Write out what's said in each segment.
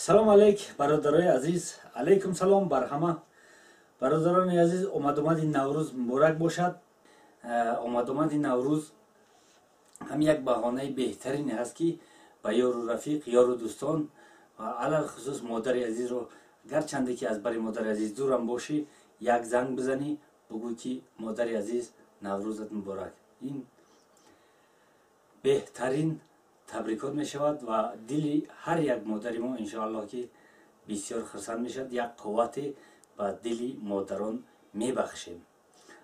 Салом алейк, бародарои азиз. Алейкум салом бар ҳама. Бародарони азиз, омадомади Наврӯз муборак бошад. Омадомади Наврӯз ҳам як баҳонаи беҳтарине ҳаст, ки ба ёру рафиқ, ёру дӯстон ва алалхусус модари азизро, гарчанде ки аз бари модари азиз дурам бошӣ, як занг бизанӣ, бугӯй ки модари азиз, Наврӯзат муборак. Ин беҳтарин табрикот мешавад ва дили ҳар як модари мо, иншоаллоҳ, ки бисёр хурсанд мешавад. Як қуввате ба дили модарон мебахшем.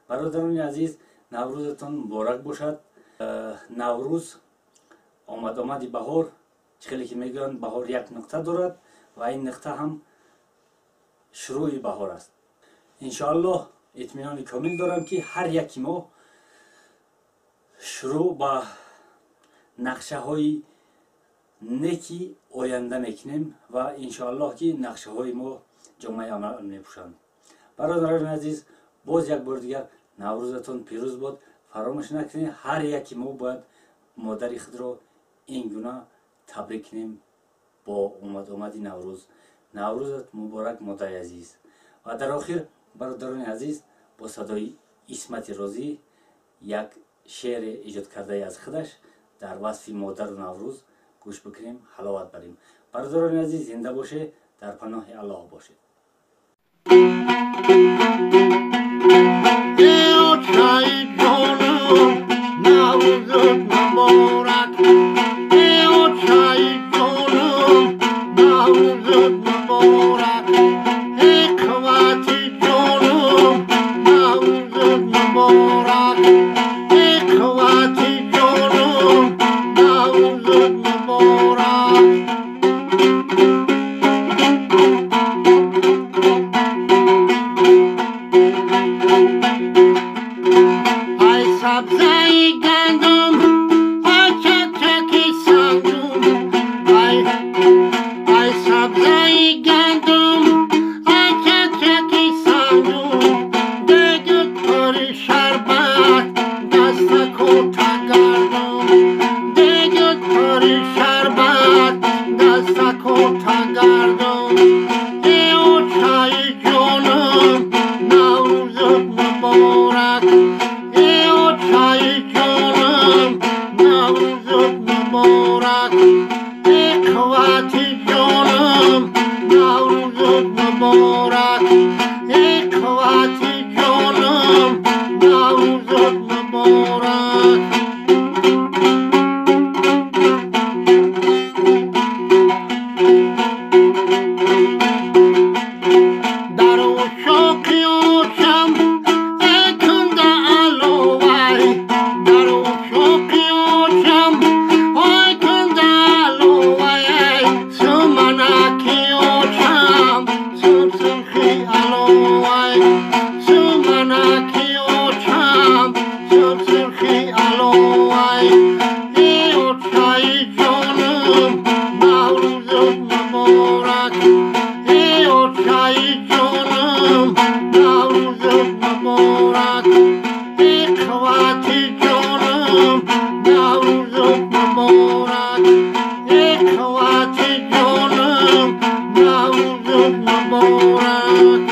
Бародарони азиз, Наврӯзатон муборак бошад. Наврӯз омадомади баҳор. Чӣ хеле ки мегӯянд, баҳор як нуқта дорад ва ин нуқта ҳам шурӯъи баҳор аст. Иншоаллоҳ, итминони комил дорам, ки ҳар яки мо шурӯъ ба нақшаҳои неки оянда мекунем ва иншоаллоҳ, ки нақшаҳои мо ҷомаи амал мепӯшанд. Бародарони азиз, боз як бори дигар Наврӯзатон пирӯз бод. Фаромӯш накунед, ҳар яки мо бояд модари худро ин гуна табрик кунем бо омадомади Наврӯз. Наврӯзат муборак, модари азиз. Ва дар охир, бародарони азиз, бо садои Исмати Розӣ як шеъре эҷод кардаи аз худаш дар васфи модару Наврӯз гӯш бикунем, ҳаловат барем. Бародарони азиз, зинда бошед, дар паноҳи Аллоҳ бошед. Наврӯзат муборак, очаи ҷонам, Наврӯзат муборак, қуввати ҷонам, Наврӯзат муборак, қуввати ҷонам, Наврӯзат муборак. Ай сабзаи гандум, ай чакчаки сандум, ай ай сабзаи гандум, ай чакчаки сандум, дегат пури шарбат, дастакота гардум, дегат пури шарбат, дастакота гардум. Э очаи ҷонам, Наврӯзат муборак, э очаи ҷонам, Наврӯзат муборак, э қуввати ҷонам, Наврӯзат муборак, э қуввати ҷонам, Наврӯзат муборак. Дар ушоқи очам кунда аловай, дар ушоқи очам ой кунда аловай, суманаки очам сумсурхи аловай, суманаки очам сумсурхи аловай. Э очаи ҷонам, Наврӯзат муборак, э очаи ҷонам, Наврӯзат муборак, э қуввати ҷонам, Наврӯзат муборак, э қуввати ҷонам, Наврӯзат муборак.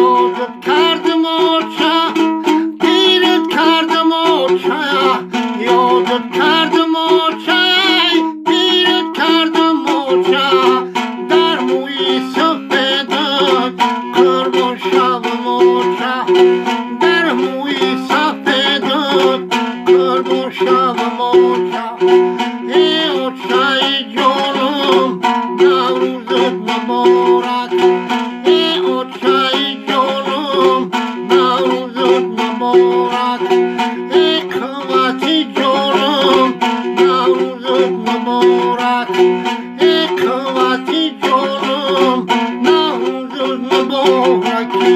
Ёдат кардам, оча, пират кардам, оча, ёдат кардам, оча, пират кардам, оча, дар мӯи сафедат қурбон шавам, оча, дар мӯи сафедат қурбон шавам, оча. Э очаи ҷонам, Наврӯзат муборак, э очаи ҷонам, Наврӯзат муборак, э қуввати ҷонам, Наврӯзат муборак, э қуввати ҷонам, Наврӯзат муборакӣ.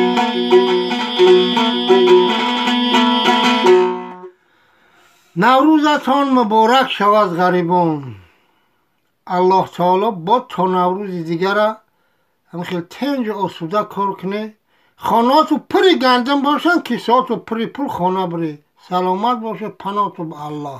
Наврӯзатон муборак шавад, ғарибон. Аллоҳ таоло бод то Наврӯзи дигара ҳамин хел тинҷу осуда кор кунед, хонаоту пури гандум бошанд, кисаоту пури пул, хона биред. Саломат бошед, паноҳту ба Аллоҳ.